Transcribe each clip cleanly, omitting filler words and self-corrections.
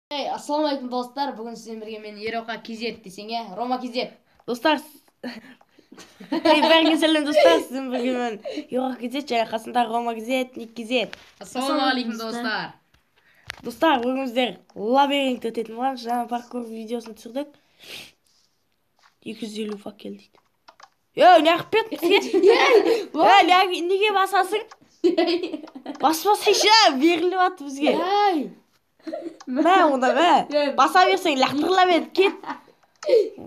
Эй, ассалаумағалейкум, достар. Бүгін сіздермен бірге мен, Ероқа KZ десең, иә, Рома KZ. Достар, ей, бәріңе сәлем, достар! Сізбен бірге мен, Ероқа KZ, және қасымда Рома KZ, Ник KZ. Ассалаумағалейкум, достар. Достар, бүгін біздер лабиринт өтетін боламыз. Жаңа паркур видеосын түсірдік. 250 факел дейді. Ей, неғып кеттің сен? Ей, неге басасың? Баспасайшы, беріліп жатыр бізге. Ей! Мә, онда мә. Баса берсең, лақтырыла береді, кет.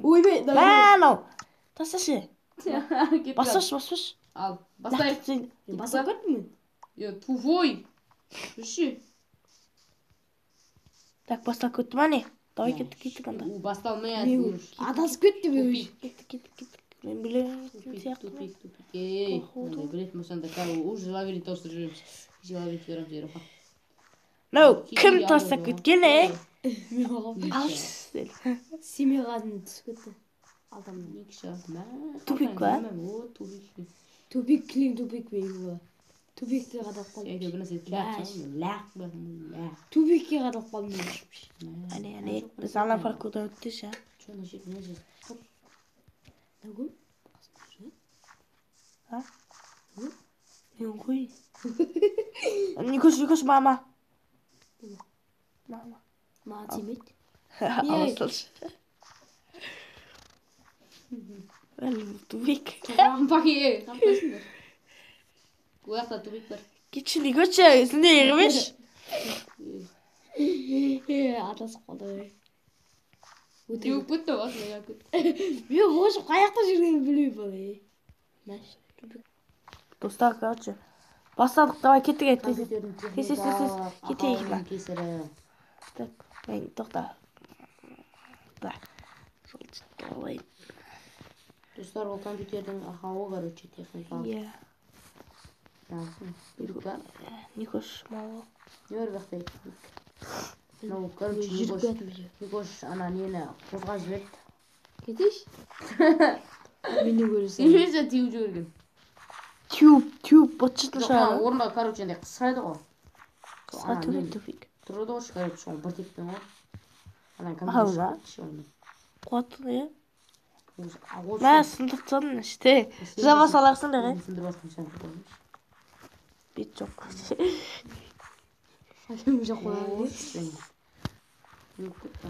Ойбай! Мә, анау. Тасташы. Баспашы, баспашы. Ал, бастайық. Басып кеттім мен. Е, тупой. Жүрші. Так, басталып кетті ма, не? Давай, кеттік, кеттік анда. Басталмай. Адасып кеттім мен. Тупик. Кеттік, кеттік, кеттік. Мен білетін Тупик, сияқтымын. тупик, тупик. Ей, Походу. мындай білетін болсаң да, қазір уже лабиринт ауыстырып жүреміз. Кеше лабиринт береміз, Ероқа. Мынау кім тастап кеткен, е? Мен оған Алшы. Семей қазын түсіп кетті. Алдамнан. Никша. Мә. Тупик па? О, тупик. Тупик, кілең тупик менің бала. Тупикке қадалып қалдым. Әйтеуір бір нәрсе лақ, лақ, лақ. Тупикке қадалып қалдым мен. Әне, әне. Біз ана паркурдан өттік ше. Че, мына жер, мына жер. Мынау кім? А? Мен ғой. Никош, Никош, мама. Мама. Маған тимейді. Ала салшы. Әлі тупик. Паки, қаптасыңдар. Ол жақта тупик бар. Кетші, Никош, үстінде ерімеш. Адасып қалдым. Теуіп кетті, басына келіп кетті. Мен қошып қай жақта жүргенімді білмеймін бала. Мәш, тупик. Достар, короче. Бастадық, давай, кеттік, тез. Компьютердің Тез, тез, тез, тез. Кетейік, техникалық кесірі. Так, мен тоқта. Так. Давай. Достар, ол компьютердің ақауы, короче, техникалық. Иә. Тупик па? Никош, мало. Не бар бұл жақта? Мынау, короче, Жүріп Никош, келатырмын. Никош ана нені қозғап жіберді. Кетейінші. Мені көресің. Телевизор теуіп жіберген. Теуіп, теуіп, быт-шытын Жоқ, шығады. ана орында, короче, андай қысқайды ғой. Қысқа Ана тупик, нені тупик. тұрады ғой, короче, соны бір тепкен ғой. Ана Ау, компьютер ма? шығып кетті онымен. Қуатты, иә? Ол Мә, сындырып тастадым іште. Жаба саларсыңдар, е? Сындырып жатқан шығар, қоймашы. Бет жоқ. Әкем жоқ қояды. Не болып кетті?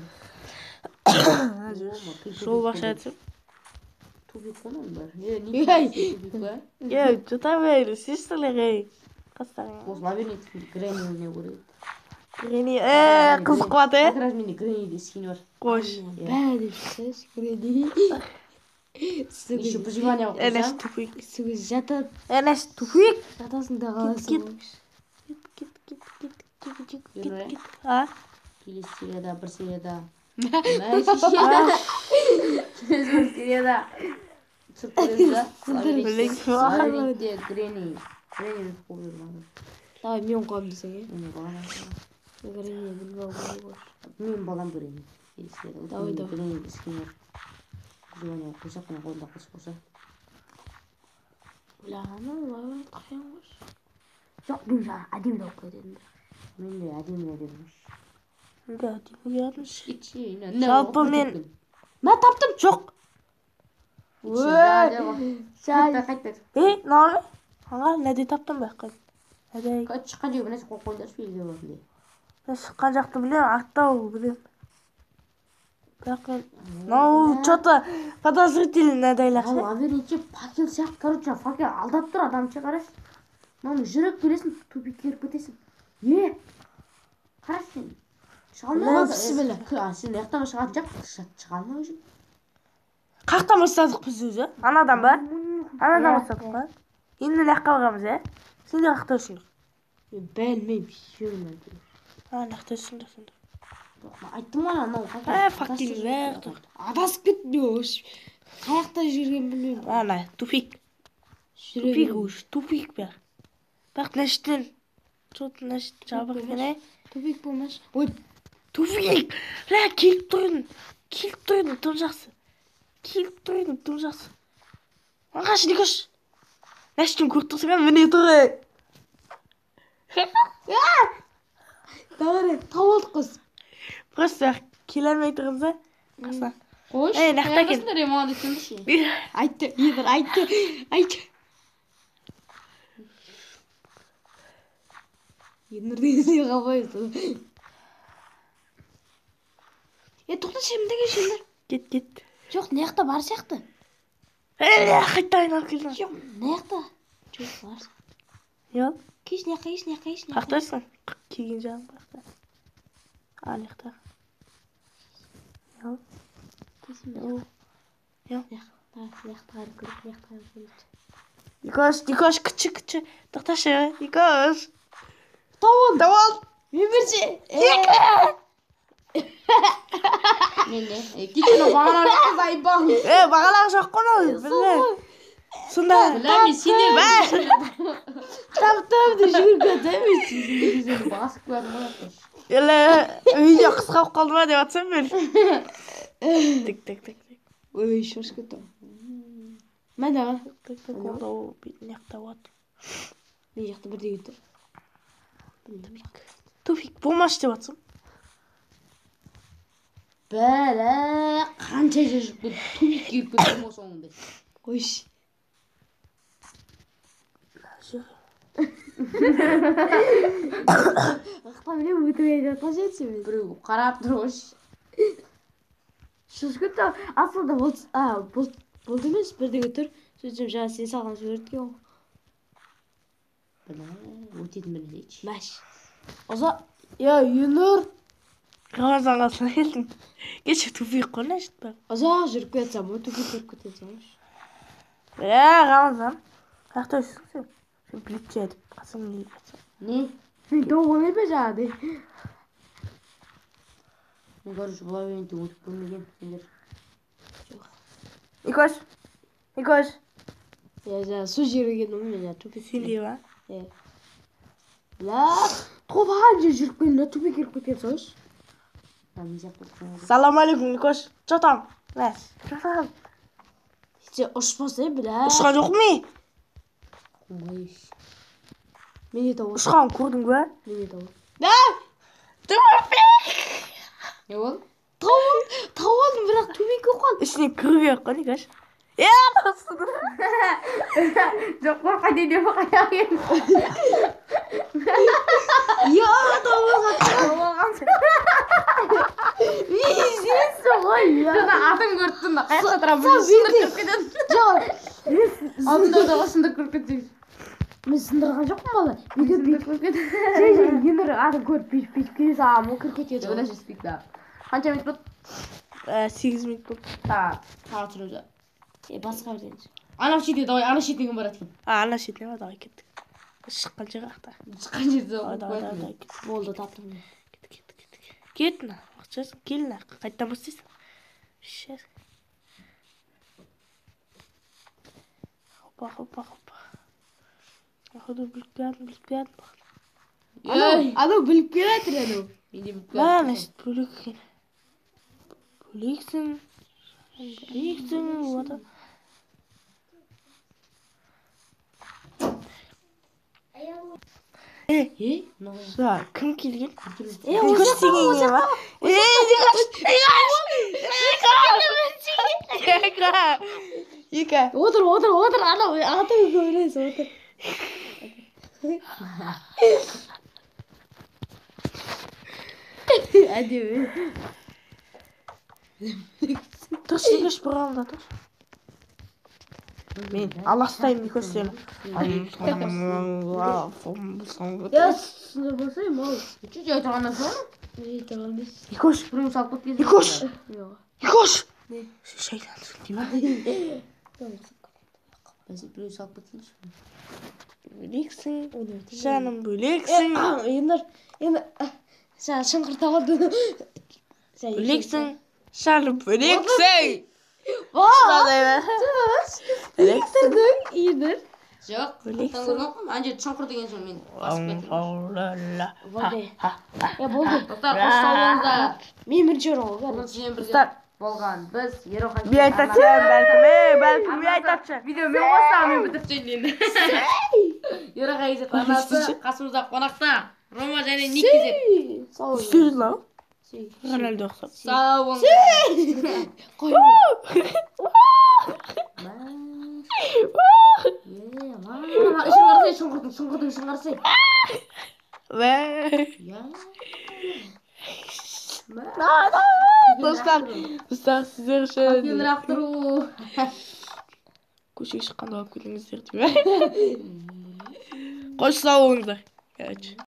Жол бақша айтсам. Тупик қой мынаның бәрі. Е, не Ей! тупик па? Е, жұта бер, сестрелер, ей. Қастарыңа. Осы лабиринт Грэнни ойнау керек еді. Гренни, е, қызық қуат, е? Как раз менде Грэнниде скин бар. Қош. Бә деп шықсайшы, Гренни. Еще выживание қылып Әнәш қойсаң. тупик. Суға жатады, Әнәш тупик. жатасың да қаласың. Кет, ғой. кет, кет, кет, кет, кет, кет, кет, Ернар, кет. А? Келесі серияда, бір серияда. Келесі бір серияда. Түсіріп көреміз да. Білейін. Лабиринтте Грэнни. Грэнниді қуып жүрмін. Давай, мен қуамын десең, е? Менің балам. Гренни білмей ғой. Менің балам Грэнни. Келесі серияда. Давай, давай. Грэнниде скин бар. Выживание қылып қойсақ, мына қолында қылыш болса. Бля, анау лабиринт қиын ғой. Жоқ, мен жаңа әдемі тауып кететін. Мен де әдемі әдемі. Неге әдемі келатырмын? Кетші. Жалпы мен- Мә, таптым. Жоқ. Жай. Қайта. Ей, мынау не? Аңға, нәде таптым ба? Нәде? Шыққан жерге бір нәрсе қойып қойыңдаршы, белгі болатындай. Мен шыққан жақты білемін, ақтау білемін. Бірақ мен мынау что-то подозрительно Ал ше. лабиринтте факел сияқты, короче, факел алдап тұр адам ше, қарашы. Мынаны жүріп келесің, тупикке кіріп кетесің. Е, қарашы сен. Шыға алмай Мә, қалды. бісміллә. А, сен мына жақтан шығатын жақ, шыға алмай уже. Қаяқтан бастадық біз өзі? Анадан ба? Анадан бастадық па? Енді мына жаққа барамыз, ә? Сендер қаяқта жүрсіңдер? Мен білмеймін, жүрмін. А, мына жақта жүрсіңдер сендер. Жоқ, мен айттым ғой, анау факел. Ә, факел бәрі тұр. Адасып кеттім мен вообще. Қай жақта жүргенімді білмеймін. Ана, тупик. Жүре Тупик беремін. уж, тупик бәрі. Бірақ мына жақтан что-то мына жақтан жабық екен, ә? Тупик болмашы. Ой, Тупик! Ля, келіп тұр едім. Келіп тұр едім, тым жақсы. Келіп тұр едім, тым жақсы. Аңғашы, Никош. Мына жақтан көріп тұрсың ба? Міне тұр, е. давай, тауып алдық қыз. Просто келе алмай тұрмыз да. Қасына. Қойшы. Ей, нақты екен. Қаяқтасыңдар, маған десеңдерші. Айтты, Едар, айтты, айтты. Ернұр деген қалмайсың. Тоқта, сен мында келші, Ернұр. Кет, кет. Жоқ, мына жақта бар сияқты. Қайта айналып келдің. Жоқ, мына жақта. Жоқ, бар. Не болды? Келші, мына жаққа, келші, мына жаққа, келші. Қаяқтасың? Келген жағың қаяқта? А, мына жақта. Не болды? Келші, мына жаққа. Не болды? Мына жақта қарап көрейік, мына жақта қарап көрейік. Никош, Никош, күтші, күтші. Тоқташы, Никош. Тауыл. Тауыл. Мен бірінші. Екі. Мен не? Кеше бағана заебал. Бағанағы жоқ қой мынау, біле. Сонда. Бля, мен сендер. Тап-тап деп жүгіріп кетті, мен Сені басып көрдім ғой. Еле, видео қысқа болып қалды ма деп жатсам мен. Тік, тік, тік, тік. Ой, шошып кеттім. Мен дағы. Тік, тік, онда ол мына жақта болады. Мына жақта бірдеңе тұр. Тупик болмашы деп жатсам. Бәлә, қанша жер жүріп кетті, тупик келіп кеттім ғой соңында. Қойшы. Ақтан біле өтірік айтып жатқан жетсің мен. Біреу қарап тұр ғой. Шошып кетті. Асылда бұлт емес, бірдеңе тұр. Сөйтсем жаңа сен салған суретке ғой. Бәлә, өтетін бір нәрсе. Мәш. Ұзақ. Я, Ернұр. Рамазан қасына келдің. Кеше тупик қой, значит, бар. Ұзақ жүріп кетсем, ой, тупик көріп кетесің. Рамазан. Қаяқта жүрсің сен? Сен білетші айтып, қасыңа келіп жатсың. Не? Мен тауып алайын ба жаңағыдай? Мен, короче, бұл лабиринтте өтіп көрмегенмін, сендер. Никош. Никош. Я жаңа су жерге келдім ғой, мен жаңа тупик. Сенде ма? Бля, тоған жер жүріп келдім, тупик кіріп кеткен соңшы. Салам алейкум, Никош. Че там? Мәш. Че там? Сен ұшпаса, бля. Ұшқан жоқ мен. Қойш. Мен де тауып. Ұшқан көрдің бе? Мен де тауып. Тупик! Не болды? Тауып алдым, бірақ тупик көп қалды. Ішіне кіру керек қой, Никош. Жоқ, қорқайын деп қаяқ келдім. Я, тауып алған. Сенсің ғой, я. Жаңа атын көріп тұрмын да, қаяқта тұрамын, біреу сындырып кіріп кетеді. Жоқ, Алдында да сындырып кіріп кетсең. мен сындырған жоқпын бала. Бүйтіп Сындырып кіріп кетеді. Жай, Ернұр атын көріп бүйтіп бүйтіп келе саламын, ол кіріп кетеді. Мына жетпейік да. Қанша минут болды? 8 минут болды. Тағы түсіреміз. Басқа бірдеңе. Ана шетіне давай, ана шетіне кім барады екен? Ана шетіне ба, давай кеттік. Шыққан жер ақта. Шыққан жерде Давай, давай, давай, кеттік. Болды, таптым мен. Кеттік, кеттік, кеттік. Кет мына, уақытшасың, кел мына, қайтадан бастайсың. Сейчас. Хопа, хопа, хопа. Походу, біліп келатым, біліп келатым. Анау біліп келатыр, анау. Мен де біліп Мә, келатырмын. значит, бөлек екен. Бөлексің. Бөлексің, вот. Мынау Кім келген? Никош деген ма? Никош! Никош! Екі. Отыр, отыр, отыр, анау аты көресің, отыр. Әдемі. Тұршы, Никош, бір алда тұршы. Мен аластаймын, Никош, сені. Я сыныр болса, мал. Че, жай тұрғаннан соң? Жай тұрған емес. Никош, Біреу салып кеткен. Никош! Жоқ. Никош! Не? Шайтансың дей ма? Бәсе, біреу салып кеткен. Бөлексің, жаным бөлексің. Енді, енді, жаңа шыңғырта қалды. Бөлексің, жаным бөлексің. Бөлексің. Енді. Жоқ, Бөлексің. көрген жоқпын. Ана жерде шұңқыр деген соң мен басып кеттім. Болды. Болды. Достар, қош сау болыңыздар. Мен бірінші орын ғой. Бүгін сізбен бірге Достар. болған біз Ерохан. Мен айтатшы, бәлкім, бәлкім мен айтатшы. Видео мен қоссам, мен бітіріп тастайын енді. Ерохан KZ арнасы қасымызда қонақта Рома және Ник KZ. Сау болыңыз. Сөз лау. Сүй. Роналду ұқсап. Сау болыңыз. Қой. Е, мама, ішін қарасай, шұңқырдың, шұңқырдың ішін қарасай. Мә. Я. Достар, достар, сіздер үшін Факел лақтыру. Көшеге шыққанда алып келіңіздер деп. Қош, сау болыңыздар, короче.